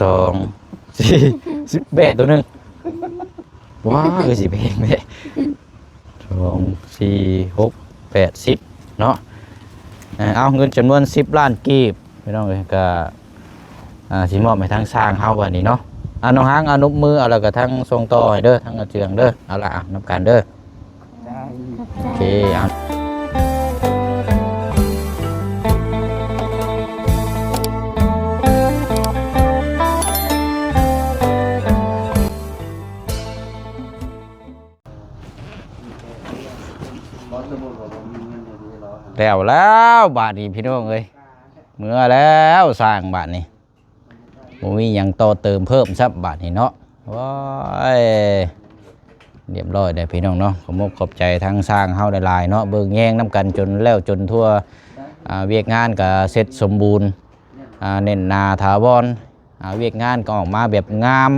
ສອງ ສີ່ ສິບແປດ ໂຕໜຶ່ງ. ວ້າ ຄືຊິແພງແທ້. ສອງ ສີ່ ຫົກ ແປດ ສິບ ເນາະ. ເອີ ເອົາ ເງິນຈຳນວນສິບລ້ານກີບ ພີ່ນ້ອງເອີຍ ກະ ອ່າ ຊິມອບໃຫ້ທາງຊ່າງເຮົາບັດນີ້ເນາະ. ອ່າ ນ້ອງຮັງ ອະນຸບມືເອົາ ແລ້ວກະທັງສົ່ງຕໍ່ໃຫ້ເດີ ທັງອາເຈືອງເດີ. ເອົາລະ ນຳກັນເດີ. ໂອເຄ ເອົາ ແລ້ວ ແລ້ວບາດນີ້ພີ່ນ້ອງເອີຍ ເມືອແລ້ວຊ່າງບາດນີ້ ບໍ່ມີຫຍັງຕໍ່ເຕີມເພີ່ມຊ້ຳບາດນີ້ເນາະ. ໂອ້ຍ ຮຽບຮ້ອຍແລ້ວພີ່ນ້ອງເນາະ. ຂອບອົກຂອບໃຈທາງຊ່າງເຮົາຫຼາຍໆເນາະ ເບິ່ງແຍງນຳກັນຈົນແລ້ວຈົນທົ່ວ. ອ່າ ວຽກງານກະເສັດສົມບູນ ອ່າ ແໜ້ນໜາຖາວອນ. ອ່າ ວຽກງານກໍອອກມາແບບງາມ.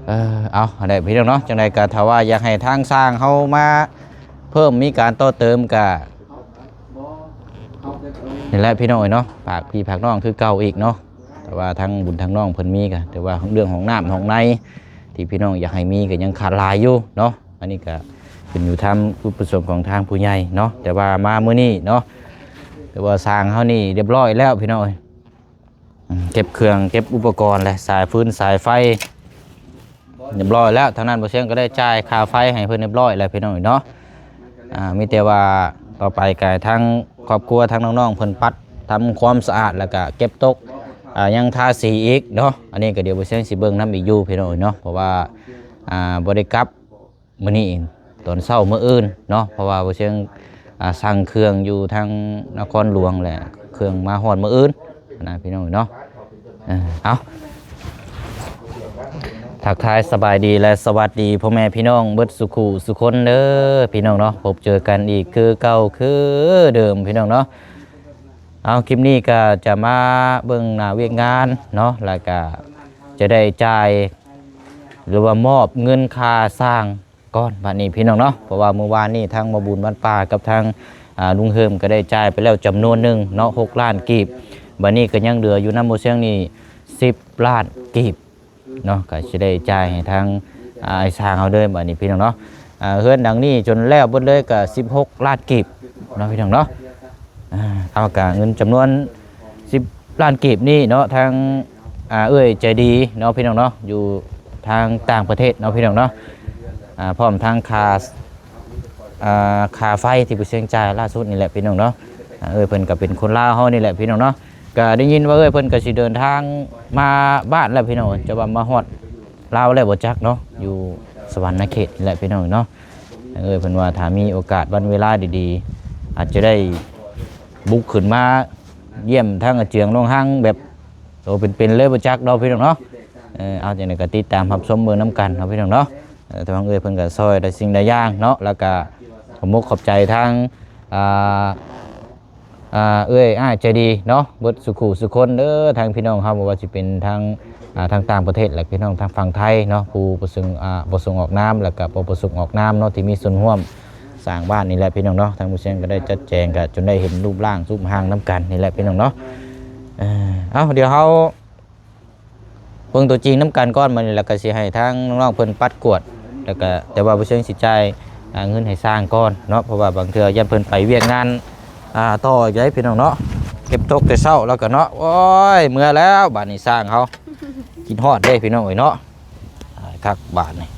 ເອີ ເອົາ ຫັ້ນແຫຼະພີ່ນ້ອງເນາະ. ຈັ່ງໃດກໍຖ້າວ່າຢາກໃຫ້ທາງຊ່າງເຮົາມາເພີ່ມ ມີການຕໍ່ເຕີມ ກະນີ້ແຫຼະພີ່ນ້ອງເອີຍເນາະ ຝາກພີ່ຝາກນ້ອງຄືເກົ່າອີກເນາະ. ແຕ່ວ່າທາງບຸນທາງນ້ອງເພິ່ນມີ ກະແຕ່ວ່າເລື່ອງຫ້ອງນ້ຳຫ້ອງໃນທີ່ພີ່ນ້ອງຢາກໃຫ້ມີ ກະຍັງຂາດຫຼາຍຢູ່ເນາະ. ອັນນີ້ກະຂຶ້ນຢູ່ທາງຈຸດປະສົງຂອງທາງຜູ້ໃຫຍ່ເນາະ. ແຕ່ວ່າມາມື້ນີ້ເນາະ ແຕ່ວ່າຊ່າງເຮົານີ້ຮຽບຮ້ອຍແລ້ວພີ່ນ້ອງເອີຍ. ເກັບເຄື່ອງເກັບອຸປະກອນແລະ ສາຍຟືນສາຍໄຟຮຽບຮ້ອຍແລ້ວ. ທາງນັ້ນບໍ່ຊຽງກໍໄດ້ຈ່າຍຄ່າໄຟໃຫ້ເພິ່ນຮຽບຮ້ອຍແລ້ວພີ່ນ້ອງເນາະ. ອ່າ ມີແຕ່ວ່າຕໍ່ໄປກໍໃຫ້ທາງຄອບຄົວທາງນ້ອງໆເພິ່ນປັດທຳຄວາມສະອາດ ແລ້ວກໍເກັບຕົກ ອ່າ ຍັງທາສີອີກເນາະ. ອັນນີ້ກໍດຽວບໍ່ຊຽງຊິເບິ່ງນຳອີກຢູ່ພີ່ນ້ອງເນາະ ເພາະວ່າ ອ່າ ບໍ່ໄດ້ກັບ ມື້ນີ້ເອງ ຕອນເຊົ້າມື້ອື່ນເນາະ ເພາະວ່າບໍ່ຊຽງ ອ່າ ສັ່ງເຄື່ອງຢູ່ທາງນະຄອນຫຼວງ ແລະ ເຄື່ອງມາຮອດມື້ອື່ນນະພີ່ນ້ອງເນາະ. ເອີ ເອົາ ທັກທາຍສະບາຍດີ ແລະ ສະຫວັດດີພໍ່ແມ່ພີ່ນ້ອງເບິດສູ່ຄູ່ສູ່ຄົນເດີພີ່ນ້ອງເນາະ. ພົບເຈີກັນອີກຄືເກົ່າຄືເດີມພີ່ນ້ອງເນາະ. ເອົາ ຄລິບນີ້ກໍຈະມາເບິ່ງໜ້າວຽກງານເນາະ ແລ້ວກໍຈະໄດ້ຈ່າຍ ຫຼືວ່າມອບເງິນຄ່າສ້າງ ກ່ອນບາດນີ້ພີ່ນ້ອງເນາະ. ເພາະວ່າມື້ວານນີ້ທາງໝໍບຸນບ້ານປ່າກັບທາງ ອ່າ ລຸງເຮີມກໍໄດ້ຈ່າຍໄປແລ້ວຈຳນວນໜຶ່ງເນາະ ຫົກລ້ານກີບ. ບາດນີ້ກໍຍັງເຫຼືອຢູ່ນຳໝູ່ຊຽງນີ້ສິບລ້ານກີບເນາະ ກໍຊິໄດ້ຈ່າຍໃຫ້ທາງ ອ່າ ອ້າຍຊ່າງເຮົາເດີບາດນີ້ພີ່ນ້ອງເນາະ. ອ່າ ເຮືອນຫຼັງນີ້ຈົນແລ້ວເບິດເລີຍກໍສິບຫົກລ້ານກີບເນາະ ພີ່ນ້ອງເນາະ. ອ່າ ເອົາ ກະເງິນຈຳນວນສິບລ້ານກີບນີ້ເນາະ ທາງ ອ່າ ເອື້ອຍໃຈດີເນາະ ພີ່ນ້ອງເນາະ ຢູ່ທາງຕ່າງປະເທດເນາະ ພີ່ນ້ອງເນາະ. ອ່າ ພ້ອມທັງຄ່າ ອ່າ ຄ່າໄຟທີ່ຜູ້ຊຽງຈ່າຍລ່າສຸດນີ້ແຫຼະ ພີ່ນ້ອງເນາະ. ອ່າ ເອື້ອຍເພິ່ນກໍເປັນຄົນລາວເຮົານີ້ແຫຼະ ພີ່ນ້ອງເນາະ. ກໍໄດ້ຍິນວ່າເອື້ອຍເພິ່ນກໍຊິເດີນທາງມາບ້ານແລ້ວ ພີ່ນ້ອງເອີຍ ຈະວ່າມາຮອດ ລາວແລ້ວບໍ່ຈັກເນາະ ຢູ່ສະຫວັນນະເຂດນີ້ແຫຼະ ພີ່ນ້ອງເນາະ. ເອີ ເພິ່ນວ່າຖ້າມີໂອກາດວັນເວລາດີໆ ອາດຈະໄດ້ບຸກຂຶ້ນມາຢ້ຽມທາງອາເຈືອງນ້ອງຮັງແບບໂຕເປັນໆເລີຍບໍ່ຈັກດອກ ພີ່ນ້ອງເນາະ. ເອີ ເອົາ ຈັ່ງໃດກໍຕິດຕາມຮັບຊົມເບິ່ງນຳກັນເນາະ ພີ່ນ້ອງເນາະ. ເອີ ທາງເອື້ອຍເພິ່ນກໍຊ່ອຍຫຼາຍສິ່ງຫຼາຍຢ່າງເນາະ ແລ້ວກໍຂອບອົກຂອບໃຈທາງ ອ່າ ອ່າ ເອື້ອຍອ້າຍໃຈດີເນາະ ເບິດສູ່ຄູ່ສູ່ຄົນເດີ ທາງພີ່ນ້ອງເຮົາ ບໍ່ວ່າຊິເປັນທາງ ອ່າ ທາງຕ່າງປະເທດ ແລະ ພີ່ນ້ອງທາງຝັ່ງໄທເນາະ ຜູ້ປະສົງ ອ່າ ປະສົງອອກນາມ ແລ້ວກໍບໍ່ປະສົງອອກນາມເນາະ ທີ່ມີສ່ວນຮ່ວມສ້າງບ້ານນີ້ແຫຼະ ພີ່ນ້ອງເນາະ. ທາງຜູ້ຊ່ຽງກໍໄດ້ຈັດແຈງ ກໍຈົນໄດ້ເຫັນຮູບຮ່າງຮູບຮ່າງນຳກັນນີ້ແຫຼະ ພີ່ນ້ອງເນາະ. ເອີ ເອົາ ດຽວເຮົາ ເບິ່ງຕົວຈິງນຳກັນກ່ອນ ບາດນີ້ແລ້ວກໍຊິໃຫ້ທາງນ້ອງໆເພິ່ນປັດກວດ ແລ້ວກໍ ແຕ່ວ່າຜູ້ເຊິ່ງຊິຈ່າຍ ອ່າ ເງິນໃຫ້ຊ່າງກ່ອນເນາະ ເພາະວ່າບາງເທື່ອຢ້ານເພິ່ນໄປວຽກງານ ອ່າ ຕໍ່ອີກເດ້ພີ່ນ້ອງເນາະ. ເກັບຕົກແຕ່ເຊົ້າແລ້ວກໍເນາະ ໂອ້ຍ ເມືອແລ້ວບາດນີ້ຊ່າງເຮົາ ຄິດຮອດເດ້ພີ່ນ້ອງເອີຍເນາະ. ຄັກບາດນີ້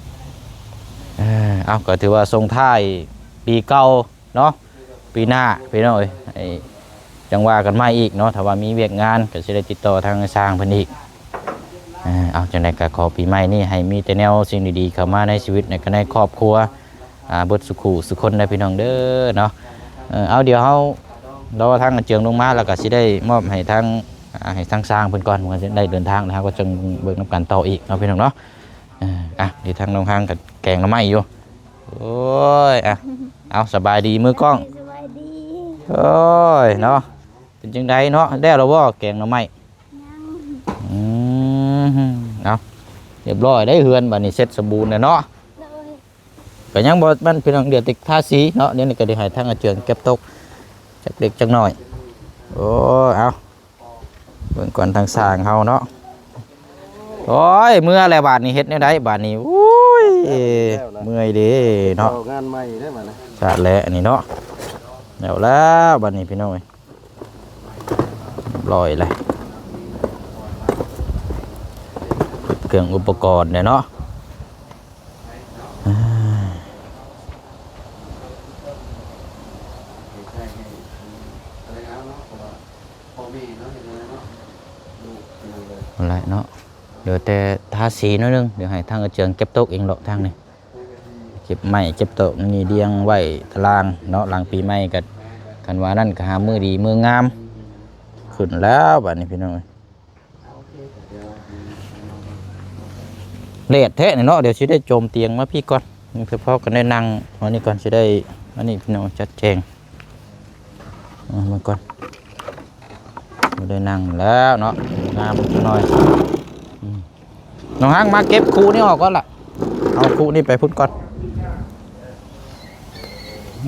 ເອີ ເອົາ ກໍຖືວ່າສົ່ງທ້າຍປີເກົ່າ ເນາະ ປີໜ້າພີ່ນ້ອງເອີຍ ໃຫ້ຈັ່ງວ່າກັນໃໝ່ອີກເນາະ. ຖ້າວ່າມີວຽກງານກໍຊິໄດ້ຕິດຕໍ່ທາງຊ່າງເພິ່ນອີກ. ເອົາ ຈັ່ງໃດກໍຂໍປີໃໝ່ນີ້ໃຫ້ມີແຕ່ແນວສິ່ງດີໆເຂົ້າມາໃນຊີວິດ ແລະ ກໍໃນຄອບຄົວ ອ່າ ເບິດສູ່ຄູ່ສູ່ຄົນເດີພີ່ນ້ອງເດີເນາະ. ເອົາ ດຽວເຮົາລໍທາງອາເຈືອງລົງມາ ແລ້ວກໍຊິໄດ້ມອບໃຫ້ທາງ ອ່າ ໃຫ້ທາງຊ່າງເພິ່ນກ່ອນ ເພິ່ນກໍຊິໄດ້ເດີນທາງ ແລ້ວເຮົາກໍຈຶ່ງເບິ່ງນຳກັນຕໍ່ອີກເນາະ ພີ່ນ້ອງເນາະ. ເອີ ອ່ະ ດຽວທາງນ້ອງຮັງກໍແກງໜໍ່ໄມ້ຢູ່. ໂອ້ຍ ອ່ະ ເອົາ ສະບາຍດີມືກ້ອງ. ສະບາຍດີ. ໂອ້ຍ ເນາະ ເປັນຈັ່ງໃດເນາະ ແລ້ວລະບໍ່ແກງໜໍ່ໄມ້? ຍັງ. ອືມ ເອົາ ຮຽບຮ້ອຍເດ້ ເຮືອນບາດນີ້ເສັດສົມບູນແລ້ວເນາະ. ໂດຍ. ກໍຍັງບໍ່ ມັນເປັນເລື່ອງດຽວຕິດທາສີເນາະ. ດຽວນີ້ກໍໄດ້ໃຫ້ທາງອາເຈືອງເກັບຕົກຈັກເລັກຈັກນ້ອຍ. ໂອ້ຍ ເອົາ. ເບິ່ງກ່ອນທາງຊ່າງເຮົາເນາະ. ໂອ້ຍ ເມື່ອແລ້ວບາດນີ້ ເຮັດແນວໃດບາດນີ້? ໂອ້ຍ ເມື່ອຍເດ້ເນາະ. ເຂົ້າງານໃໝ່ເດ້ບາດນີ້ ສາດແຫຼະອັນນີ້ເນາະ. ແລ້ວ ແລ້ວບາດນີ້ພີ່ນ້ອງເອີຍ ຮຽບຮ້ອຍແລ້ວ ເຄື່ອງອຸປະກອນແຫຼະເນາະ. ອ່າ ຫັ້ນແຫຼະເນາະ ເຫຼືອແຕ່ທາສີໜ້ອຍໜຶ່ງ. ດຽວໃຫ້ທາງອາເຈືອງເກັບໂຕະເອງເນາະ ທາງນີ້ ເກັບໄມ້ເກັບໂຕະນີ້ລຽງໄວ້ຕາລາງເນາະ. ຫຼັງປີໃໝ່ກໍ ຄັນວ່ານັ້ນກໍຫາມື້ດີມື້ງາມຂຶ້ນແລ້ວບາດນີ້ພີ່ນ້ອງເອີຍ. ແດດແທ້ນີ້ເນາະ. ດຽວຊິໄດ້ໂຈມຕຽງມາພີ້ກ່ອນ ເພື່ອພໍກັນໄດ້ນັ່ງອັນນີ້ກ່ອນ ຊິໄດ້ອັນນີ້ພີ່ນ້ອງ ຈັດແຈງ ເອີ ມາກ່ອນ. ບໍ່ໄດ້ນັ່ງແລ້ວເນາະ ງາມໜ້ອຍ. ອືມ ນ້ອງຮັງ ມາເກັບຄູນີ້ອອກກ່ອນລະ ເອົາຄູນີ້ໄປພຸ້ນກ່ອນ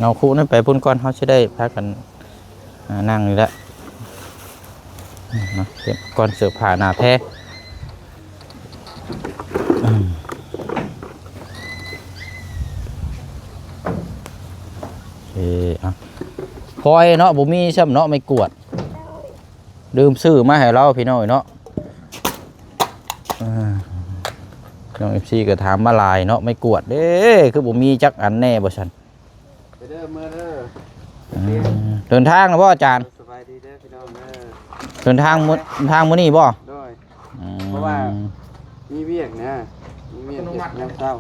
ເອົາຄູນີ້ໄປພຸ້ນກ່ອນ ເຮົາຊິໄດ້ພາກັນ ອ່າ ນັ່ງນີ້ແຫຼະ ມາເກັບກ່ອນ ເສື້ອຜ້າໜ້າແພ. ອືມ ເອີ ເອົາ ພອຍເນາະ ບໍ່ມີຊ້ຳເນາະ ໄມ້ກວາດ ລືມຊື້ມາໃຫ້ລາວພີ່ນ້ອງເນາະ. ເອີ ນ້ອງເອັຟຊີກໍຖາມມາຫຼາຍເນາະ ໄມ້ກວາດເດ້ ຄືບໍ່ມີຈັກອັນແດ່ວ່າຊັ້ນ. ໄປເດີ ເມືອເດີ ອືມ ເດີນທາງແລ້ວບໍ່ອາຈານ? ສະບາຍດີເດີພີ່ນ້ອງເດີ. ເດີນທາງມື້ ທາງມື້ນີ້ບໍ່? ໂດຍ ອືມ ເພາະວ່າມີວຽກນະ ມີວຽກເຮັດຍາມເຊົ້າ.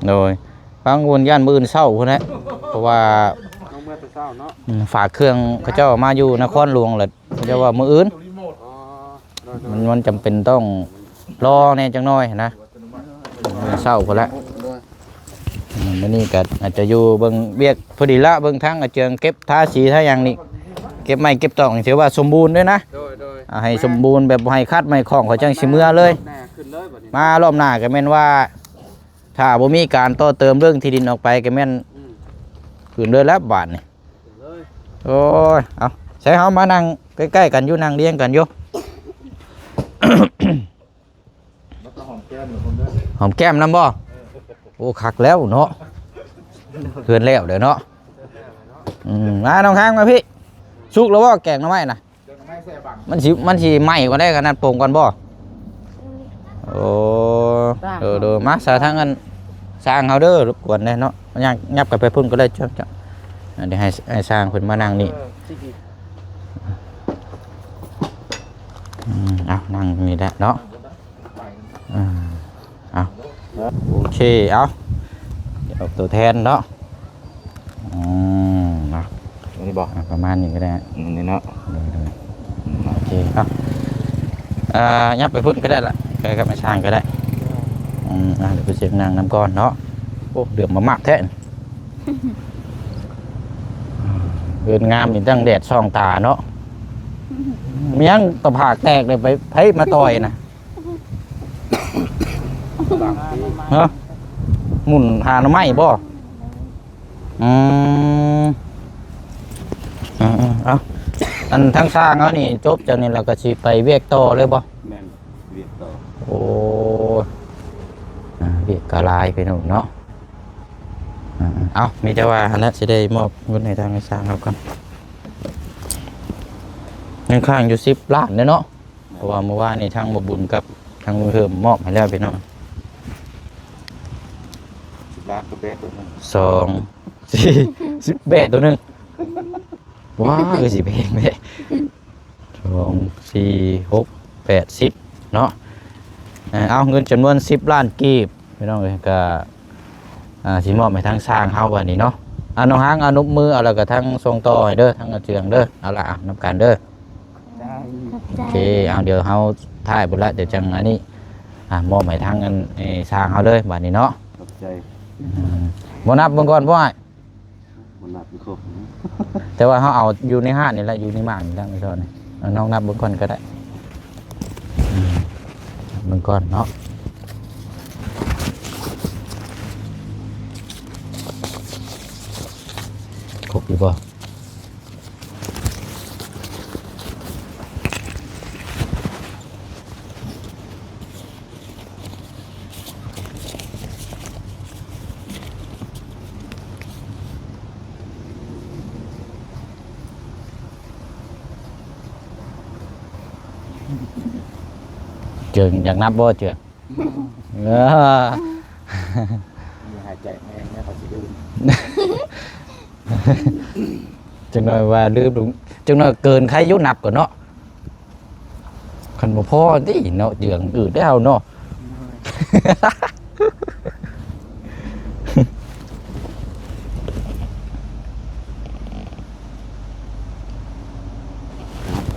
ໂດຍ ຟັງບຸນຢ້ານມື້ອື່ນເຊົ້າພຸ້ນແຫຼະ ເພາະວ່າ ລົງເມືອແຕ່ເຊົ້າເນາະ. ອືມ ຝາກເຄື່ອງເຂົາເຈົ້າມາຢູ່ນະຄອນຫຼວງແລ້ວ ເຂົາເຈົ້າວ່າມື້ອື່ນ. ອໍ ໂດຍໆ ມັນ ມັນຈຳເປັນຕ້ອງລໍແດ່ຈັກໜ້ອຍຫັ້ນນະ ເຊົ້າພຸ້ນແຫຼະ. ໂດຍ ອືມ ມື້ນີ້ກໍອາດຈະຢູ່ເບິ່ງວຽກພໍດີລະ ເບິ່ງທາງອາເຈືອງເກັບທາສີທາຫຍັງນີ້ ເກັບໄມ້ເກັບຕອກນີ້ ຖືວ່າສົມບູນເດ້ນະ. ໂດຍໆ ເອົາໃຫ້ສົມບູນ ແບບບໍ່ໃຫ້ຂັດໄມ້ຂ້ອງ ຂ້ອຍຈັ່ງຊິເມືອເລີຍ. ມາລອບໜ້າກໍແມ່ນວ່າ ຖ້າບໍ່ມີການຕໍ່ເຕີມເລື່ອງທີ່ດິນອອກໄປກໍແມ່ນ ອືມ ຂຶ້ນເລີຍແລ້ວບາດນີ້. ໂອ້ຍ ເອົາ ໃສ່ເຮົາມານັ່ງໃກ້ໆກັນຢູ່ ນັ່ງລຽງກັນຢູ່. ແລ້ວກໍຫອມແກ້ມນຳເດີ ຫອມແກ້ມນຳບໍ່? ໂອ້ ຄັກແລ້ວເນາະ ເຮືອນແລ້ວເດີເນາະ. ອືມ ມານ້ອງທາງມາພີ້ ສຸກແລ້ວບໍ່ແກງໜໍ່ໄມ້ນະ? ມັນຊິ ມັນຊິໄໝ້ກ່ອນໄດ໋ ຂະໜາດປົງກ່ອນບໍ່? ໂອ້ ເດີໆ ມາສາທາງອັນຊ່າງເຮົາເດີ ລົບກວນແດ່ເນາະ. ຍ່າງ ຫຍັບກັນໄປພຸ້ນກໍໄດ້ ເຈົ້າ ເຈົ້າ ດຽວໃຫ້ ໃຫ້ຊ່າງເພິ່ນມານັ່ງນີ້. ອືມ ເອົາ ນັ່ງນີ້ແຫຼະເນາະ. ອືມ ເອົາ ໂອເຄ ເອົາ ດຽວເອົາຕົວແທນເນາະ. ອືມ ເນາະ ອັນນີ້ບໍ່? ອ່າ ປະມານນີ້ກໍໄດ້ ອັນນີ້ເນາະ. ໂດຍໆ ອືມ ໂອເຄ ເອົາ ອ່າ ຫຍັບໄປພຸ້ນກໍໄດ້ລະ ໃກ້ກັບໄອ້ຊ່າງກໍໄດ້. ອືມ ອ່າ ດຽວໄປເຊັກນັ່ງນຳກ່ອນເນາະ. ໂອ້ ເດືອມມາມັກແທ້ ເຮືອນງາມນີ້ ຕັ້ງແດດສ່ອງຕາເນາະ. ມີຫຍັງຕະຜາກແຕກເລີຍ ໄປໃຜມາຕ່ອຍນະ? ຮະ? ໝຸນຫາໜໍ່ໄມ້ບໍ່? ອືມ ເອີໆ ເອົາ ອັນທາງຊ່າງເຮົານີ້ ຈົບຈາກນີ້ແລ້ວກໍຊິໄປວຽກຕໍ່ເລີຍບໍ່? ແມ່ນ ວຽກຕໍ່. ໂອ້ ອ່າ ວຽກກໍຫຼາຍໄປໜ້ອຍເນາະ. ອ່າ ເອົາ ມີແຕ່ວ່າຫັ້ນແຫຼະ ຊິໄດ້ມອບເງິນໃຫ້ທາງຊ່າງເຮົາກ່ອນ. ຍັງຄ້າງຢູ່ສິບລ້ານເດ້ເນາະ. ເພາະວ່າມື້ວານນີ້ທາງບໍ່ບຸນກັບທາງລຸງເພີ່ມມອບໃຫ້ແລ້ວພີ່ນ້ອງ. ສິບລ້ານກໍແບກຕົວໜຶ່ງ ສອງ ສີ່ ສິບ ແບກຕົວໜຶ່ງ. ວ້າ ຄືຊິແພງແທ້ ສອງ ສີ່ ຫົກ ແປດ ສິບເນາະ. ເອົາ ເງິນຈຳນວນສິບລ້ານກີບ ພີ່ນ້ອງເອີຍ ກໍ ອ່າ ຊິມອບໃຫ້ທາງຊ່າງເຮົາບັດນີ້ເນາະ. ອ່າ ນ້ອງຮັງ ເອົານົບມືເອົາ ແລ້ວກໍທາງສົ່ງຕໍ່ໃຫ້ເດີ ທາງອາເຈືອງເດີ. ເອົາລະ ເອົານຳກັນເດີ. ຂອບໃຈ ໂອເຄ ເອົາ ດຽວເຮົາຖ່າຍພຸ້ນລະ ດຽວຈັ່ງອັນນີ້ ອ່າ ມອບໃຫ້ທາງອັນ ເອີ ຊ່າງເຮົາເລີຍບັດນີ້ເນາະ. ຂອບໃຈ. ອືມ ບໍ່ນັບເບິ່ງກ່ອນບໍ່ອ້າຍ? ບໍ່ນັບຄົບ ແຕ່ວ່າເຮົາເອົາຢູ່ໃນຮ້ານນີ້ແຫຼະ ຢູ່ໃນໝາກນີ້ແຫຼະ ໄປສອນນີ້. ເອົາ ນ້ອງນັບເບິ່ງກ່ອນກໍໄດ້ ອືມ ເບິ່ງກ່ອນເນາະ. ຄົບຢູ່ບໍ່? ເ ເຈີ ຢາກນັບບໍ່ເຈີ? ເອີ ມີຫາຍໃຈແຮງແລ້ວ ເຂົາຊິອື່ນ ຈັກໜ້ອຍວ່າລືມ ຈັກໜ້ອຍເກີນ ໃຄຢູ່ນັບກ່ອນເນາະ. ຄັນບໍ່ພໍຕິເນາະ ເຈືອງອື່ນແລ້ວເນາະ.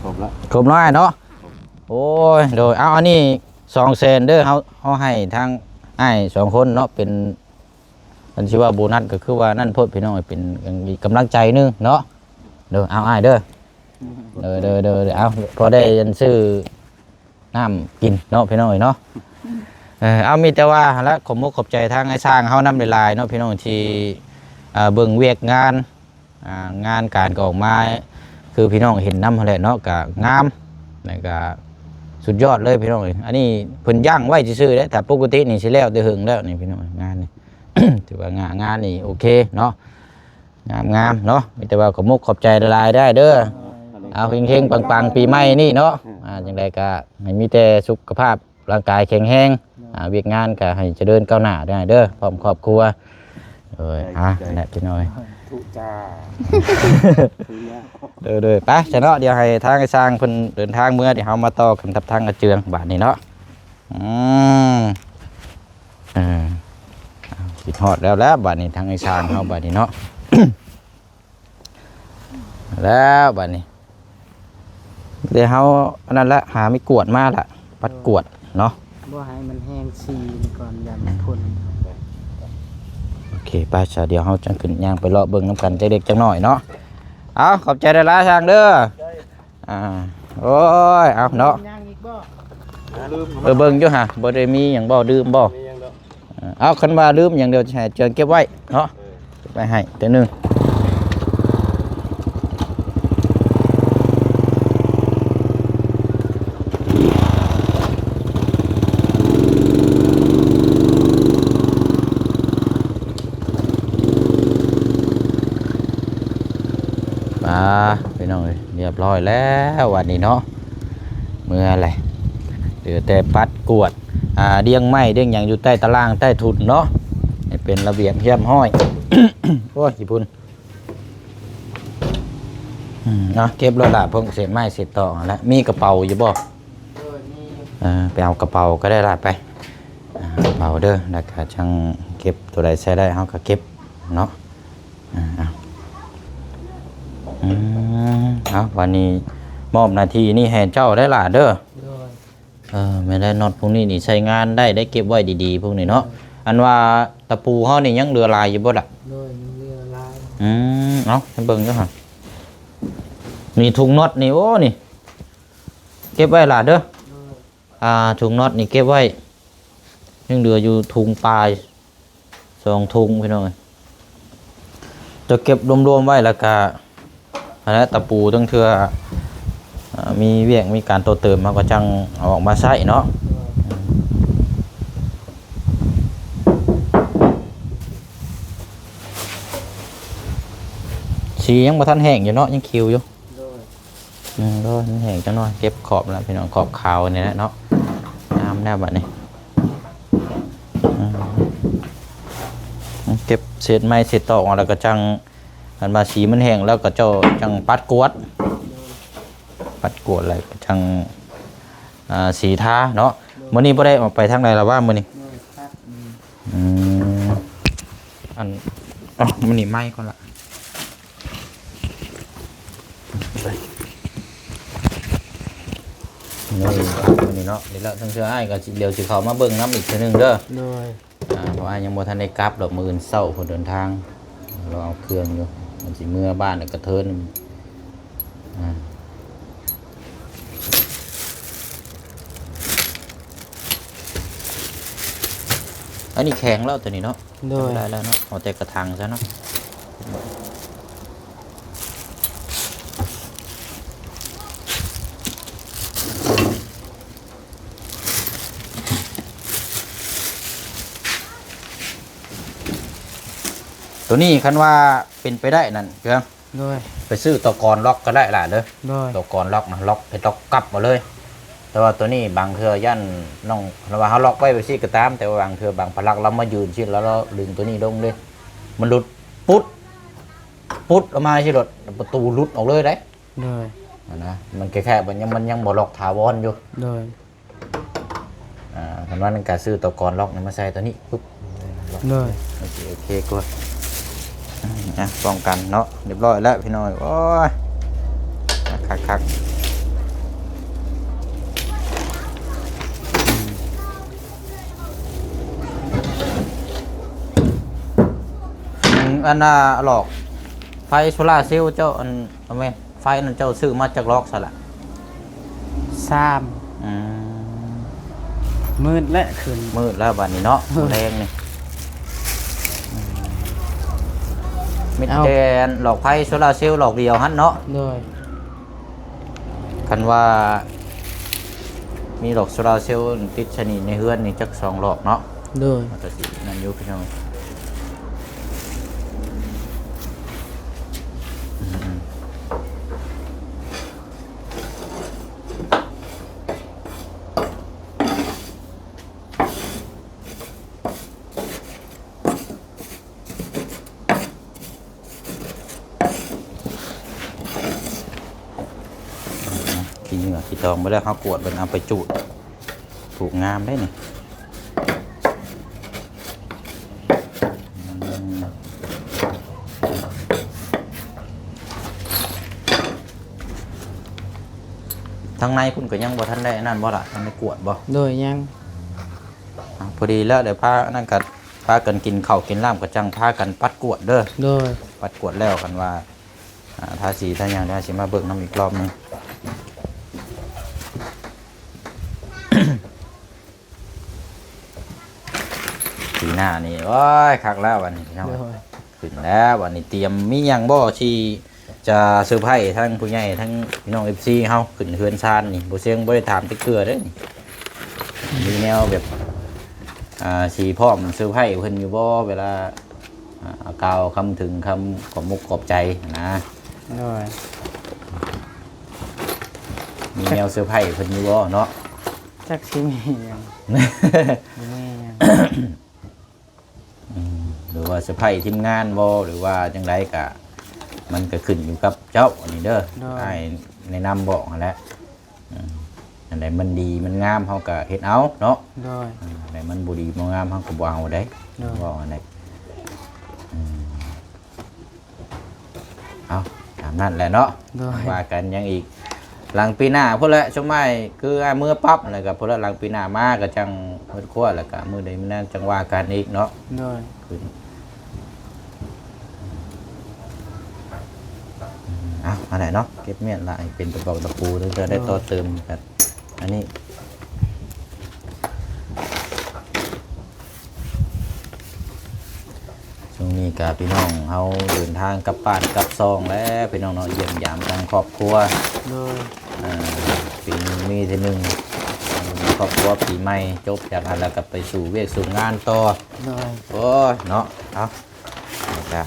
ຄົບລະ ຄົບແລ້ວເນາະ. ໂອ້ຍ ໂດຍ ເອົາ ອັນນີ້ສອງແສນເດີ ເຮົາ ເຮົາໃຫ້ທາງອ້າຍສອງຄົນເນາະ ເປັນ ອັນຊິວ່າໂບນັດກໍຄືວ່ານັ້ນໂພດ ພີ່ນ້ອງ ເປັນກຳລັງໃຈໜຶ່ງເນາະ. ເດີ ເອົາອ້າຍເດີ ເດີ ເດີ ເດີ ເອົາ ພໍໄດ້ອັນຊື້ນ້ຳກິນເນາະ ພີ່ນ້ອງເອີຍເນາະ. ເອີ ເອົາ ມີແຕ່ວ່າຫັ້ນລະ ຂອບມຸກຂອບໃຈທາງອ້າຍຊ່າງເຮົານຳຫຼາຍໆເນາະ ພີ່ນ້ອງ ທີ່ ເອີ ເບິ່ງວຽກງານ ອ່າ ງານການກໍອອກມາ ຄືພີ່ນ້ອງເຫັນນຳຫັ້ນແຫຼະເນາະ ກະງາມ ແລ້ວກະສຸດຍອດເລີຍ ພີ່ນ້ອງເອີຍ. ອັນນີ້ເພິ່ນຢັ້ງໄວ້ຊື່ໆເດ້ ຖ້າປົກກະຕິນີ້ຊິແລ້ວແຕ່ເຫິງແລ້ວນີ້ ພີ່ນ້ອງ ງານນີ້ ຖືວ່າງານ ງານນີ້ໂອເຄເນາະ ງາມໆເນາະ. ມີແຕ່ວ່າຂອບມຸກຂອບໃຈຫຼາຍໆໄດ້ເດີ ເອົາ ເຮັງໆປັງໆປີໃໝ່ນີ້ເນາະ. ອ່າ ຈັ່ງໃດກະໃຫ້ມີແຕ່ສຸຂະພາບ ຮ່າງກາຍແຂງແຮງ ອ່າ ວຽກງານກໍໃຫ້ຈະເລີນກ້າວໜ້າໄດ້ເດີ ພ້ອມຄອບຄົວ. ໂດຍ ອ່າ ນັ້ນແຫຼະພີ່ນ້ອງ ທຸຈ້າ ໂດຍໆ ໄປຊະເນາະ. ດຽວໃຫ້ທາງຊ່າງເພິ່ນເດີນທາງເມືອ ດຽວເຮົາມາຕໍ່ກັນກັບທາງອາເຈືອງບາດນີ້ເນາະ. ອືມ ເອີ ຄິດຮອດແລ້ວແຫຼະ ບາດນີ້ທາງອ້າຍຊ່າງເຮົາບາດນີ້ເນາະ. ແລ້ວບາດນີ້ ດຽວເຮົາອັນນັ້ນລະ ຫາໄມ້ກວດມາລະ ປັດກວດເນາະ ບໍ່ໃຫ້ມັນແຫ້ງສີມັນກ່ອນ ຢ້ານມັນພົ່ນ. ໂອເຄ ໄປຊະ ດຽວເຮົາຈັ່ງຂຶ້ນຍ່າງໄປເລາະເບິ່ງນຳກັນຈັກເລັກຈັກນ້ອຍເນາະ. ເອົາ ຂອບໃຈຫຼາຍໆຊ່າງເດີ. ອ່າ ໂອ້ຍ ເອົາເນາະ ເອີ ເບິ່ງຢູ່ຫາ ບໍ່ໄດ້ມີຫຍັງບໍ່ ລືມບໍ່? ເອົາ ຄັນວ່າລືມຫຍັງ ດຽວຊິໃຫ້ເຈີງເກັບໄວ້ເນາະ ເກັບໄວ້ໃຫ້ເທື່ອໜຶ່ງ. ປາ ພີ່ນ້ອງເອີຍ ຮຽບຮ້ອຍແລ້ວວັນນີ້ເນາະ. ເມືອແຫຼະ ເຫຼືອແຕ່ປັດກວດ ອ່າ ດຽງໄມ້ດຽງຫຍັງຢູ່ໃຕ້ຕາລ່າງໃຕ້ທຸນເນາະ ໃຫ້ເປັນລະບຽບຮຽບຮ້ອຍ. ໂອ້ຍ ຂີ້ຝຸ່ນ. ອືມ ເອົາ ເກັບໂລດລະ ພວກເສດໄມ້ເສດຕອກຫັ້ນລະ. ມີກະເປົາຢູ່ບໍ່? ໂດຍ ມີຢູ່. ເອີ ໄປເອົາກະເປົາກໍໄດ້ລະ ໄປ ອ່າ ກະເປົາເດີ ແລ້ວກໍຈັ່ງເກັບ ໂຕໃດໃຊ້ໄດ້ເຮົາກໍເກັບເນາະ. ອ່າ ເອົາ ອືມ ເອົາ ວັນນີ້ມອບໜ້າທີ່ນີ້ໃຫ້ເຈົ້າໄດ້ລະເດີ. ໂດຍ. ເອີ ແມ່ນແລ້ວ ນັອດພວກນີ້ນີ້ໃຊ້ງານໄດ້ ໄດ້ເກັບໄວ້ດີໆພວກນີ້ເນາະ. ໂດຍ. ອັນວ່າຕະປູເຮົານີ້ຍັງເຫຼືອຫຼາຍຢູ່ບໍ່ລະ? ໂດຍ ຍັງເຫຼືອຫຼາຍ. ອືມ ເອົາ ໃຫ້ເບິ່ງເດີຫະ ນີ້ທຸງນັອດນີ້ ໂອ້ ນີ້ເກັບໄວ້ລະເດີ. ໂດຍ. ອ່າ ຖົງນັອດນີ້ເກັບໄວ້ ຍັງເຫຼືອຢູ່ຖົງປາຍ ສອງຖົງພີ່ນ້ອງເອີຍ. ຈະເກັບລວມໆໄວ້ ແລ້ວກະ ຫັ້ນແຫຼະ ຕະປູ ລາງເທື່ອ ອ່າ ມີວຽກມີການຕໍ່ເຕີມ ເຮົາກໍຈັ່ງເອົາອອກມາໃຊ້ເນາະ. ສີຍັງບໍ່ທັນແຫ້ງຢູ່ເນາະ ຍັງຂຽວຢູ່. ໂດຍ. ອືມ ໂດຍ ມັນແຫ້ງຈັກໜ້ອຍ ເກັບຂອບແລ້ວພີ່ນ້ອງ ຂອບຂາວນີ້ແຫຼະເນາະ ງາມແລ້ວບັດນີ້. ອືມ ເກັບເສດໄມ້ເສດຕອກອອກ ແລ້ວກໍຈັ່ງ ຄັນວ່າສີມັນແຫ້ງແລ້ວ ກໍເຈົ້າຈັ່ງປັດກວດ ປັດກວດແລ້ວກໍຈັ່ງ ອ່າ ສີທາເນາະ. ໂດຍ. ມື້ນີ້ບໍ່ໄດ້ອອກໄປທາງໃດລະຫວາ ມື້ນີ້? ໂດຍ ພັກ ອືມ ອືມ ອັນ ເອົາ ມື້ນີ້ໄມ້ກ່ອນລະ. ມື້ນີ້ເນາະ ນີ້ລະ ທາງເທື່ອອ້າຍກໍຊິ ດຽວຊິເຂົ້າມາເບິ່ງນຳອີກເທື່ອໜຶ່ງເດີ. ໂດຍ. ອ່າ ເພາະອ້າຍຍັງບໍ່ທັນໄດ້ກັບດອກ ມື້ອື່ນເຊົ້າພຸ້ນເດີນທາງ ລາວເອົາເຄື່ອງຢູ່ ມັນຊິເມືອບ້ານແລ້ວກະເທີນ. ອ່າ ອັນນີ້ແຂງແລ້ວໂຕນີ້ເນາະ. ໂດຍ. ໄດ້ແລ້ວເນາະ ເອົາແຕ່ກະຖັງຊະເນາະ. ໂຕນີ້ຄັນວ່າເປັນໄປໄດ້ນັ້ນເຄືອງ ໂດຍ ໄປຊື້ຕົວກອນລັອກກໍໄດ້ຫຼາຍເດີ. ໂດຍ. ຕົວກອນລັອກນະ ລັອກ ເຮັດລັອກກັບເອົາເລີຍ. ແຕ່ວ່າໂຕນີ້ບາງເທື່ອຢ້ານນ້ອງ ລະວ່າເຮົາລັອກໄວ້ແບບຊີ້ກໍຕາມ, ແຕ່ວ່າບາງເທື່ອບາງພະລັກລາວມາຢືນຊີ້ ແລ້ວລາວດຶງໂຕນີ້ລົງເດ້ ມັນຫຼຸດປຸດ ປຸດອອກມາຊີ້ໂລດ ປະຕູຫຼຸດອອກເລີຍເດ້. ໂດຍ ຫັ້ນນະ ມັນແຄ່ໆ ມັນຍັງ ມັນຍັງບໍ່ລັອກຖາວອນຢູ່. ໂດຍ ອ່າ ຄັນວ່ານັ້ນກະຊື້ຕົວກອນລັອກນີ້ມາໃສ່ຕົວນີ້ປຶບ. ໂດຍ ໂອເຄ ໂອເຄກວ່າ ອ່າ ປ້ອງກັນເນາະ ຮຽບຮ້ອຍແລ້ວພີ່ນ້ອງ. ໂອ້ຍ ຄັກໆ ອືມ ອັນນ່າ ຫຼອກໄຟໂຊລາເຊວເຈົ້າ ອັນ ແມ່ນ ໄຟນັ້ນເຈົ້າຊື້ມາຈັກລັອກຊະລະ? ສາມ. ອືມ ມືດແລ້ວ ຂຶ້ນ ມືດແລ້ວບາດນີ້ເນາະ ມື້ແລງນີ້. ອືມ ມີແຕ່ຫຼອກໄຟໂຊລາເຊວຫຼອກດຽວຫັ້ນເນາະ. ໂດຍ ຄັນວ່າມີຫຼອກໂຊລາເຊວຕິດຊະນີ້ໃນເຮືອນນີ້ຈັກສອງຫຼອກເນາະ. ໂດຍ ມັນກໍຊິນັ້ນຢູ່ພີ່ນ້ອງ. ອືມ ຂີ້ເຫຍື້ອຂີ້ຕອງໄປແລ້ວ ເຮົາກວດເບິ່ງ ເອົາໄປຈູດ ປູກງາມໄດ໋ນີ້. ອືມ ທາງໃນພຸ້ນກໍຍັງບໍ່ທັນໄດ້ອັນນັ້ນບໍ່ລະ? ທັນໄດ້ກວດບໍ່? ໂດຍ ຍັງ. ອ່າ ພໍດີແລ້ວ ດຽວພາອັນນັ້ນກໍພາກັນກິນເຂົ້າກິນນ້ຳ ກໍຈັ່ງພາກັນປັດກວດເດີ. ໂດຍ ປັດກວດແລ້ວ ຄັນວ່າ ອ່າ ທາສີທາຫຍັງ ດຽວຊິມາເບິ່ງນຳອີກລອບໜຶ່ງ. ປີໜ້ານີ້ ໂອ້ຍ ຄັກແລ້ວບັດນີ້ພີ່ນ້ອງ. ໂດຍ ຂຶ້ນແລ້ວບັດນີ້ ຕຽມມີຫຍັງບໍ່ທີ່ຈະເຊີໄພທາງຜູ້ໃຫຍ່ ທາງພີ່ນ້ອງເອັຟຊີເຮົາ ຂຶ້ນເຮືອນຊານນີ້? ບໍ່ເຊີງ ບໍ່ໄດ້ຖາມຈັກເທື່ອເດ້ນີ້. ມີແນວແບບ ອ່າ ຊິພ້ອມເຊີໄພເພິ່ນຢູ່ບໍ່ ເວລາ ອ່າ ກ່າວຄຳເຖິງຄຳຂອບມຸກຂອບໃຈນະ? ໂດຍ ມີແນວເຊີໄພເພິ່ນຢູ່ບໍ່ເນາະ? ຈັກຊິມີຫຍັງ ບໍ່ມີຫຍັງ. ອືມ ຫຼືວ່າເຊີໄພທີມງານບໍ່ ຫຼືວ່າຈັ່ງໃດກະ ມັນກະຂຶ້ນຢູ່ກັບເຈົ້າອັນນີ້ເດີ. ໂດຍ ອ້າຍແນະນຳບອກຫັ້ນແຫຼະ. ອືມ ອັນໃດມັນດີມັນງາມ ເຮົາກະເຮັດເອົາເນາະ. ໂດຍ ອືມ ອັນໃດມັນບໍ່ດີບໍ່ງາມ ເຮົາກະບໍ່ເອົາໄດ໋. ໂດຍ ເວົ້າອັນໃດ ອືມ ເອົາ ຕາມນັ້ນແຫຼະເນາະ. ໂດຍ ວ່າກັນຫຍັງອີກ ຫຼັງປີໜ້າພຸ້ນແຫຼະ. ຊຸມອ້າຍຄືອ້າຍເມືອປັບ ແລ້ວກໍພຸ້ນແຫຼະ ຫຼັງປີໜ້າມາກໍຈັ່ງເປີດຄົວ ແລ້ວກໍມື້ໃດມື້ນັ້ນຈັ່ງວ່າກັນອີກເນາະ. ໂດຍ ເອົາ ອັນໃດເນາະ ເກັບມ້ຽນລະໃຫ້ເປັນຕະປອກຕະປູ ເພື່ອຈະໄດ້ຕໍ່ເຕີມກັນ ອັນນີ້. ຊ່ວງນີ້ກະພີ່ນ້ອງເຮົາເດີນທາງກັບບ້ານກັບຊ່ອງແລ້ວພີ່ນ້ອງເນາະ ຢ້ຽມຢາມທາງຄອບຄົວ. ໂດຍ ເອີ ປີໜຶ່ງມີເທື່ອໜຶ່ງ ຄອບຄົວປີໃໝ່ ຈົບຈາກຫັ້ນແລ້ວກໍໄປສູ່ວຽກສູ່ງານຕໍ່. ໂດຍ ໂອ້ຍເນາະ ເອົາ ກະ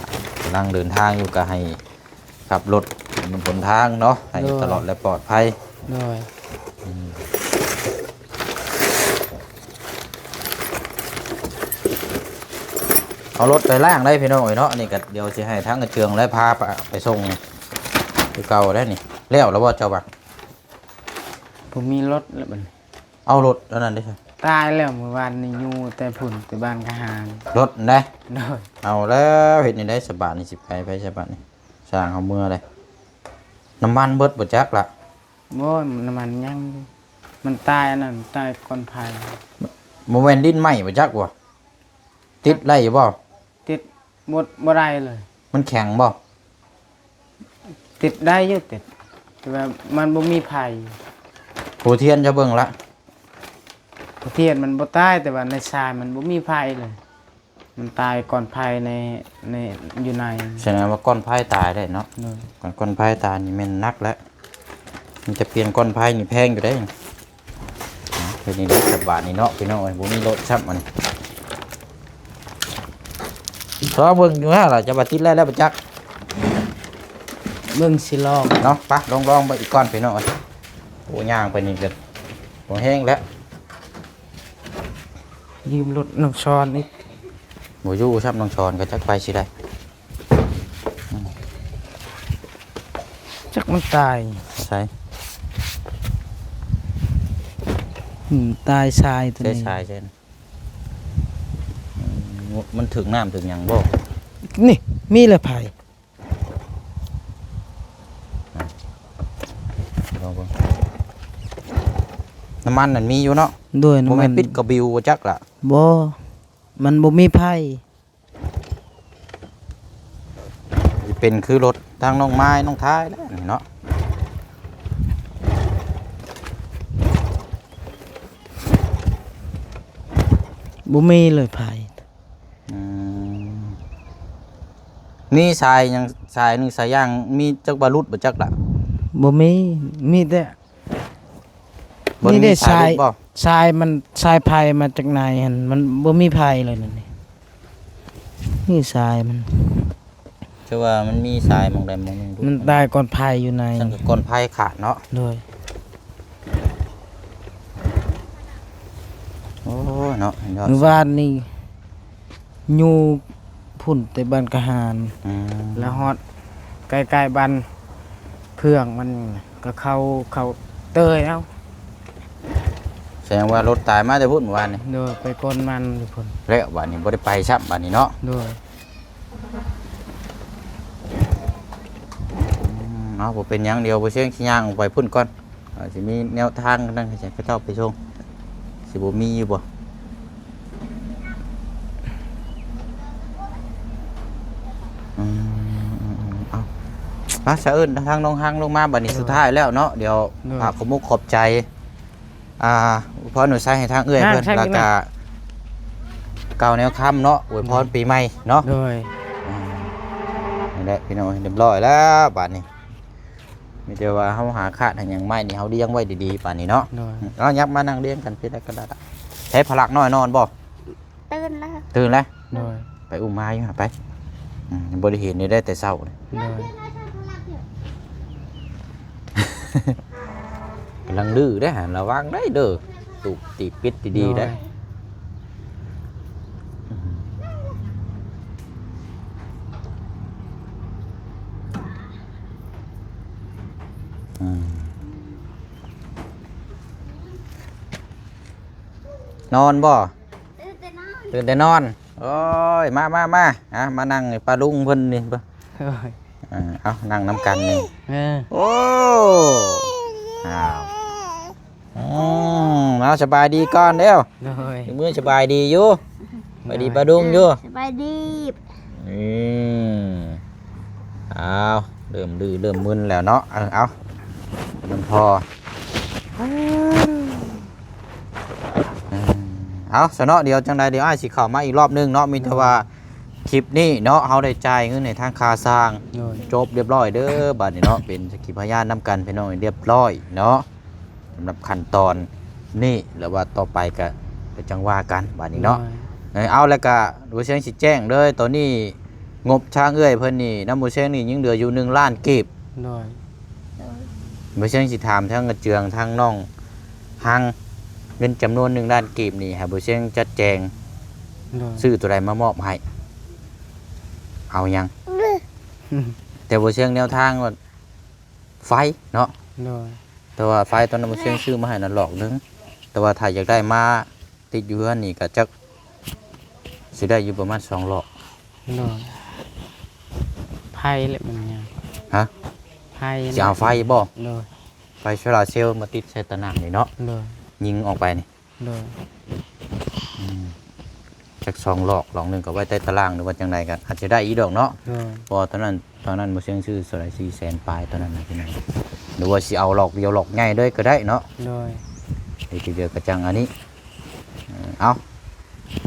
ກຳລັງເດີນທາງຢູ່ ກະໃຫ້ ຂັບລົດໃຫ້ມັນຫົນທາງເນາະ ໃຫ້ ໂດຍ ຕະຫຼອດ ແລະ ປອດໄພ. ໂດຍ ອືມ ເອົາລົດໄປລ້າງໄດ້ພີ່ນ້ອງເອີຍເນາະ. ອັນນີ້ກໍດຽວຊິໃຫ້ທາງອາເຈືອງ ແລະ ພາໄປ ໄປສົ່ງຄືເກົ່າໄດ້ນີ້. ແລ້ວລະບໍ່ເຈົ້າວ່າ? ບໍ່ມີລົດແລ້ວບັດນີ້. ເອົາລົດອັນນັ້ນເດ້? ຕາຍແລ້ວ ມື້ວານນີ້ຢູ່ແຕ່ພຸ້ນ ແຕ່ບ້ານກະຫາງ. ລົດນະ? ໂດຍ ເອົາແລ້ວ ເຮັດແນວໃດສະບາດນີ້ ຊິໄປໃຜສະບາດນີ້? ຊ່າງເຮົາເມືອເດ້. ນ້ຳມັນເບິດບໍ່ຈັກລະ? ບໍ່ ນ້ຳມັນຍັງຢູ່. ມັນຕາຍອັນນັ້ນ ຕາຍກ້ອນໄຟ. ບໍ່ແມ່ນດິນໄໝ້ບໍ່ຈັກບໍ່? ຕິດໄດ້ຢູ່ບໍ່? ຕິດບໍ່ ບໍ່ໄດ້ເລີຍ. ມັນແຂງບໍ່? ຕິດໄດ້ຢູ່ ຕິດ ແຕ່ວ່າມັນບໍ່ມີໄຟ. ພູທຽນເຈົ້າເບິ່ງລະ? ພູທຽນມັນບໍ່ຕາຍ ແຕ່ວ່າໃນຊາຍມັນບໍ່ມີໄຟເລີຍ. ມັນຕາຍກ້ອນໄຟໃນ ໃນ ຢູ່ໃນ. ສະແດງວ່າກ້ອນໄຟຕາຍໄດ້ເນາະ. ໂດຍ ກ້ອນ ກ້ອນໄຟຕາຍນີ້ແມ່ນໜັກແລ້ວ. ມັນຈະປ່ຽນກ້ອນໄຟນີ້ແພງຢູ່ເດ້. ເຮັດນີ້ໄດ້ສະບາຍນີ້ເນາະພີ່ນ້ອງເອີຍ ບໍ່ມີລົດຊ້ຳອັນນີ້. ລອງເບິ່ງຢູ່ຫັ້ນລະ ຈະວ່າຕິດແລ້ວ ແລ້ວບໍ່ຈັກ. ເບິ່ງຊິລອງເນາະ. ໄປ ລອງ ລອງເບິ່ງອີກກ່ອນພີ່ນ້ອງເອີຍ. ໂອ້ ຍ່າງໄປນີ້ກໍ ບໍ່ແຮງແລ້ວ ຢືມລົດນ້ອງຊອນອີກ ບໍ່ຢູ່ຊ້ຳນ້ອງຊອນ ກໍຈັກໄປຊິໄດ້ ຈັກມັນຕາຍ ໃສ ອືມ ຕາຍຊາຍໂຕນີ້ ຊາຍໃສ ມັນຖືກນ້ຳຖືກຫຍັງບໍ່? ນີ້ ມີແລ້ວໄຜ ລອງເບິ່ງ ນ້ຳມັນນັ້ນມີຢູ່ເນາະ? ໂດຍ ນ້ຳມັນ ບໍ່ແມ່ນປິດກະບິວບໍ່ຈັກລະ? ບໍ່ ມັນບໍ່ມີໄຜ ຊິເປັນຄືລົດທາງນ້ອງມາຍ ນ້ອງທາຍແຫຼະນີ້ເນາະ ບໍ່ມີເລີຍໄຜ ອືມ ມີສາຍຫຍັງ ສາຍໜຶ່ງສາຍຢາງ ມີຈັກວ່າຫຼຸດບໍ່ຈັກລະ? ບໍ່ມີ ມີແຕ່ ບໍ່ໄດ້ມີສາຍຫຼຸດບໍ່? ມີແຕ່ສາຍ ສາຍມັນ ສາຍໄຟມາຈາກໃນຫັ້ນ ມັນບໍ່ມີໄຟເລີຍນັ້ນນີ້ ນີ້ສາຍມັນ ຄືວ່າມັນມີສາຍໝ່ອງໃດໝ່ອງໜຶ່ງຫຼຸດ ມັນຕາຍກ່ອນໄຟຢູ່ໃນ ຊັ້ນກໍກ່ອນໄຟຂາດເນາະ ໂດຍ ໂອ້ຍເນາະ ເຫັນດອກ ມື້ວານນີ້ ຢູ່ພຸ້ນແຕ່ບ້ານກະຫານ ອືມ ແລ້ວຮອດໃກ້ໆບ້ານເພື່ອງມັນ ກໍເຂົ້າ ເຂົ້າເຕີຍເອົາ ສະແດງວ່າລົດຕາຍມາແຕ່ພຸ້ນມື້ວານນີ້ ໂດຍ ໄປກ່ອນມັນຢູ່ພຸ້ນ ແລ້ວບາດນີ້ບໍ່ໄດ້ໄປຊ້ຳບາດນີ້ເນາະ ໂດຍ ອືມ ເອົາ ບໍ່ເປັນຫຍັງ ດຽວບໍ່ຊຽງຊິຍ່າງອອກໄປພຸ້ນກ່ອນ ອາ ຊິມີແນວທາງນັ້ນໃຫ້ເຂົາເຈົ້າໄປສົ່ງ ຊິບໍ່ມີຢູ່ບໍ່? ອືມ ເອົາ ມາ ສະເອີ້ນທາງນ້ອງຮັງລົງມາ ບັດນີ້ ໂດຍ ສຸດທ້າຍແລ້ວເນາະ ດຽວ ໂດຍ ຝາກຂອບມຸກຂອບໃຈ ອ່າ ອວຍພອນອວຍໄຊໃຫ້ທາງເອື້ອຍເພິ່ນ ແລ້ວກະກ່າວແນວຄຳເນາະ ອວຍພອນປີໃໝ່ເນາະ ໂດຍ ອືມ ນີ້ແຫຼະພີ່ນ້ອງ ຮຽບຮ້ອຍແລ້ວບາດນີ້ ມີແຕ່ວ່າເຮົາຫາຄາດຫາຫຍັງໄມ້ນີ້ ເຮົາລຽງໄວ້ດີໆປານນີ້ເນາະ ໂດຍ ເອົາ ຫຍັບມານັ່ງລຽງກັນພີ້ໄດ້ກໍໄດ້ລະ ໃຊ້ພະລັກນ້ອຍນອນບໍ່? ຕື່ນແລ້ວ ຕື່ນແລ້ວ ໂດຍ ໄປອຸ້ມມາຢູ່ຫາໄປ ອືມ ບໍ່ໄດ້ເຫັນນີ້ໄດ້ແຕ່ເຊົ້າ ໂດຍ ກຳລັງດື້ເດ້ ລະວັງໄດ້ເດີ ຕູບຕີບປິດດີໆ ໂດຍ ໄດ້ ອືມ ນອນບໍ່? ຕື່ນແຕ່ນອນ ຕື່ນແຕ່ນອນ ໂອ້ຍ ມາ ມາ ມາ ອ່ະ ມານັ່ງປາລຸງເພິ່ນນີ້ ໂດຍ ເອີ ເອົາ ນັ່ງນຳກັນນີ້ ເອີ ໂອ້ ອ້າວ ອືມ ເອົາ ສະບາຍດີກ່ອນເດີ້ ໂດຍ ມື້ສະບາຍດີຢູ່ ສະບາຍດີປາລຸງຢູ່ ສະບາຍດີ ອືມ ອ້າວ ເລີ່ມດື້ເລີ່ມມຶນແລ້ວເນາະ ເອີ ເອົາ ມັນພໍ ເອົາຊະເນາະ ດຽວຈັ່ງໃດດຽວອ້າຍຊິເຂົ້າມາອີກລອບໜຶ່ງເນາະ ມີແຕ່ວ່າຄລິບນີ້ເນາະ ເຮົາໄດ້ຈ່າຍເງິນໃຫ້ທາງຄ່າສ້າງ ໂດຍ ຈົບລຽບຮ້ອຍເດີ້ ບາດນີ້ເນາະ ເປັນສັກຂີພະຍານນຳກັນພີ່ນ້ອງ ລຽບຮ້ອຍເນາະ ສຳລັບຂັ້ນຕອນນີ້ ແລ້ວວ່າຕໍ່ໄປກະ ກະຈັ່ງວ່າກັນບາດນີ້ເນາະ ໂດຍ ເອີ ເອົາ ແລ້ວກະ ບໍ່ຊຽງຊິແຈ້ງເລີຍ ຕອນນີ້ງົບທາງເອື້ອຍເພິ່ນນີ້ ນຳບໍ່ຊຽງນີ້ຍັງເຫຼືອຢູ່ໜຶ່ງລ້ານກີບ ໂດຍ ໂດຍ ບໍ່ຊຽງຊິຖາມທາງກະເຈືອງ ທາງນ້ອງຮັງ ເງິນຈຳນວນໜຶ່ງລ້ານກີບນີ້ ໃຫ້ບໍ່ຊຽງຈັດແຈງ ໂດຍ ຊື້ໂຕໃດມາມອບໃຫ້ ເອົາຫຍັງ? ແຕ່ບໍ່ຊຽງແນວທາງວ່າໄຟເນາະ ໂດຍ ແຕ່ວ່າໄຟຕອນນັ້ນບໍ່ຊຽງຊື້ມາໃຫ້ນັ້ນຫຼອກໜຶ່ງ ແຕ່ວ່າຖ້າຢາກໄດ້ມາ ຕິດຢູ່ເຮືອນນີ້ກະຈັກຊິໄດ້ຢູ່ປະມານສອງຫຼອກ ໂດຍ ໄຟແຫຼະມັນຍາກ ຮະ ໄຟ ຊິເອົາໄຟບໍ່? ໂດຍ ໄຟໂຊລາເຊວມາຕິດໃສ່ຕາໜ່າງນີ້ເນາະ ໂດຍ ຍິງອອກໄປນີ້ ໂດຍ ອືມ ຈັກສອງຫຼອກ ຫຼອກໜຶ່ງກໍໄວ້ໃຕ້ຕາລ່າງ ຫຼືວ່າຈັ່ງໃດກໍອາດຈະໄດ້ອີກດອກເນາະ ໂດຍ ເພາະວ່າຕອນນັ້ນ ຕອນນັ້ນບໍ່ຊຽງຊື້ເທົ່າໃດ ສີ່ແສນປາຍຕອນນັ້ນນະ ພີ່ນ້ອງ ຫຼືວ່າຊິເອົາຫຼອກດຽວຫຼອກໃຫຍ່ເລີຍກໍໄດ້ເນາະ ໂດຍ ເຮັດທີເດີຍກະຈັ່ງອັນນີ້ ເອີ ເອົາ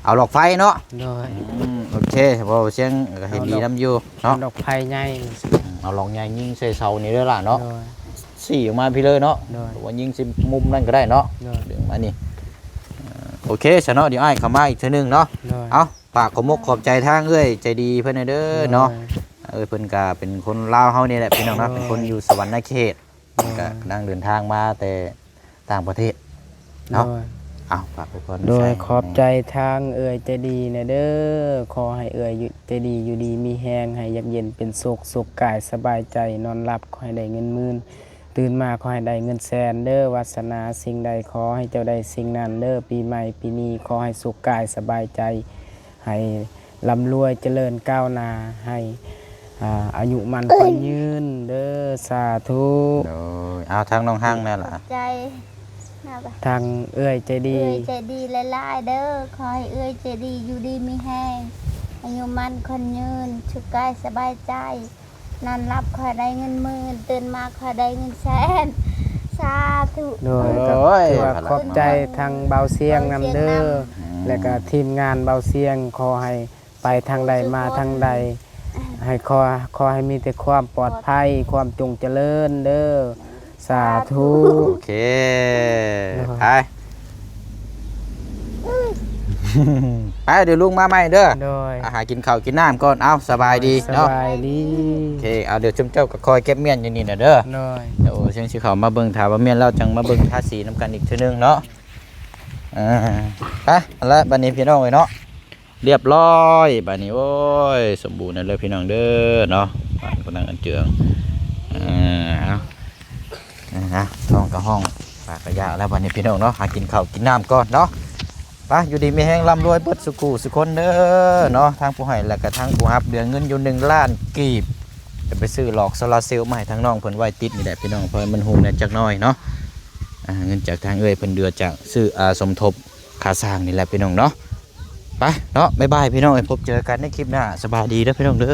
ເອົາຫຼອກໄຟເນາະ ໂດຍ ອືມ ໂອເຄ ເວົ້າສຽງກໍເຫັນດີນຳຢູ່ເນາະ ເອົາດອກໄຟໃຫຍ່ ອືມ ເອົາຫຼອກໃຫຍ່ຍິງໃສ່ເສົານີ້ເດີຫຼ້າເນາະ ໂດຍ ຊີ້ອອກມາພີ້ເລີຍເນາະ ໂດຍ ຫຼືວ່າຍິງໃສ່ມຸມນັ້ນກໍໄດ້ເນາະ ໂດຍ ດຶງມານີ້ ເອີ ໂອເຄຊະເນາະ ດຽວອ້າຍເຂົ້າມາອີກເທື່ອໜຶ່ງເນາະ ໂດຍ ເອົາ ຝາກຂອບມຸກຂອບໃຈທາງເອື້ອຍໃຈດີເພິ່ນແດ່ເດີເນາະ ໂດຍ ເອື້ອຍເພິ່ນກະເປັນຄົນລາວເຮົານີ້ແຫຼະ ພີ່ນ້ອງເນາະ ໂດຍ ເປັນຄົນຢູ່ສະຫວັນນະເຂດ ໂດຍ ກະກຳລັງເດີນທາງມາແຕ່ ຕ່າງປະເທດ ເນາະ ໂດຍ ເອົາ ຝາກອວຍພອນ ໂດຍ ໃສ່ ຂອບໃຈທາງເອື້ອຍໃຈດີນະເດີ ຂໍໃຫ້ເອື້ອຍຢູ່ ໃຈດີຢູ່ດີມີແຮງ ໃຫ້ຢາກເຢັນເປັນສຸກ ສຸກກາຍສະບາຍໃຈ ນອນຫຼັບຂໍໃຫ້ໄດ້ເງິນໝື່ນ ຕື່ນມາຂໍໃຫ້ໄດ້ເງິນແສນເດີ ວາສະໜາສິ່ງໃດຂໍໃຫ້ເຈົ້າໄດ້ສິ່ງນັ້ນເດີ ປີໃໝ່ປີນີ້ຂໍໃຫ້ສຸກກາຍສະບາຍໃຈ ໃຫ້ລ່ຳລວຍຈະເລີນກ້າວໜ້າ ໃຫ້ ອ່າ ອາຍຸໝັ້ນຂວັນຍືນເດີ ສາທຸ ໂດຍ ເອົາ ທາງນ້ອງຮັງແນ່ລະ ຂອບໃຈ ທາງເອື້ອຍໃຈດີ ເອື້ອຍໃຈດີຫຼາຍໆເດີ ຂໍໃຫ້ເອື້ອຍໃຈດີຢູ່ດີມີແຮງ ອາຍຸໝັ້ນຂວັນຍືນ ສຸກກາຍສະບາຍໃຈ ນອນຫຼັບຂໍໃຫ້ໄດ້ເງິນໝື່ນ ຕື່ນມາຂໍໃຫ້ໄດ້ເງິນແສນ ສາທຸ ໂດຍ ໂອ້ຍ ກໍຖືວ່າຂອບໃຈທາງເບົາຊຽງນຳເດີ ເບົາຊຽງນຳ ແລະກະທີມງານເບົາຊຽງ ຂໍໃຫ້ໄປທາງໃດມາທາງໃດ ໃຫ້ຂໍ ຂໍໃຫ້ມີແຕ່ຄວາມປອດໄພ ຄວາມຈົ່ງຈະເລີນເດີ ສາທຸ ໂອເຄ ໂດຍ ໄປ ໄປ ດຽວລຸງມາໃໝ່ເດີ ໂດຍ ອາ ຫາກິນເຂົ້າກິນນ້ຳກ່ອນ ເອົາ ສະບາຍດີເນາະ ສະບາຍດີ ໂອເຄ ເອົາ ດຽວຊຸມເຈົ້າກໍຄອຍເກັບມ້ຽນຢູ່ນີ້ນະເດີ ໂດຍ ດຽວຈັ່ງຊິເຂົ້າມາເບິ່ງ ຖ້າວ່າມ້ຽນແລ້ວຈັ່ງມາເບິ່ງທາສີນຳກັນອີກເທື່ອໜຶ່ງເນາະ ເອີ ໄປ ແລ້ວບັດນີ້ພີ່ນ້ອງເອີຍເນາະ ລຽບຮ້ອຍບາດນີ້ ໂອ້ຍ ສົມບູນເລີຍພີ່ນ້ອງເດີເນາະ ບ້ານກຳນັນເຈືອງ ເອີ ເອົາ ເອົາ ທ້ອງກະຮ້ອງ ປາກກະຢາກແລ້ວບາດນີ້ພີ່ນ້ອງເນາະ ຫາກິນເຂົ້າກິນນ້ຳກ່ອນເນາະ ໄປ ຢູ່ດີມີແຮງ ລ່ຳລວຍເບິດສູ່ຄູ່ສູ່ຄົນເດີເນາະ ທັງຜູ້ໃຫ້ ແລະກະທັງຜູ້ຮັບ ເຫຼືອເງິນຢູ່ໜຶ່ງລ້ານກີບ ຈະໄປຊື້ຫຼອກໂຊລາເຊວມາໃຫ້ທາງນ້ອງເພິ່ນໄວ້ຕິດນີ້ແຫຼະພີ່ນ້ອງ ເພາະໃຫ້ມັນຮຸ່ງແດ່ຈັກໜ້ອຍເນາະ ອ່າ ເງິນຈາກທາງເອື້ອຍເພິ່ນເດືອຈາກຊື້ ອ່າ ສົມທົບຄ່າສ້າງນີ້ແຫຼະພີ່ນ້ອງເນາະ ໄປເນາະ ບາຍບາຍພີ່ນ້ອງເອີຍ ພົບເຈີກັນໃນຄລິບໜ້າ ສະບາຍດີເດີພີ່ນ້ອງເດີ.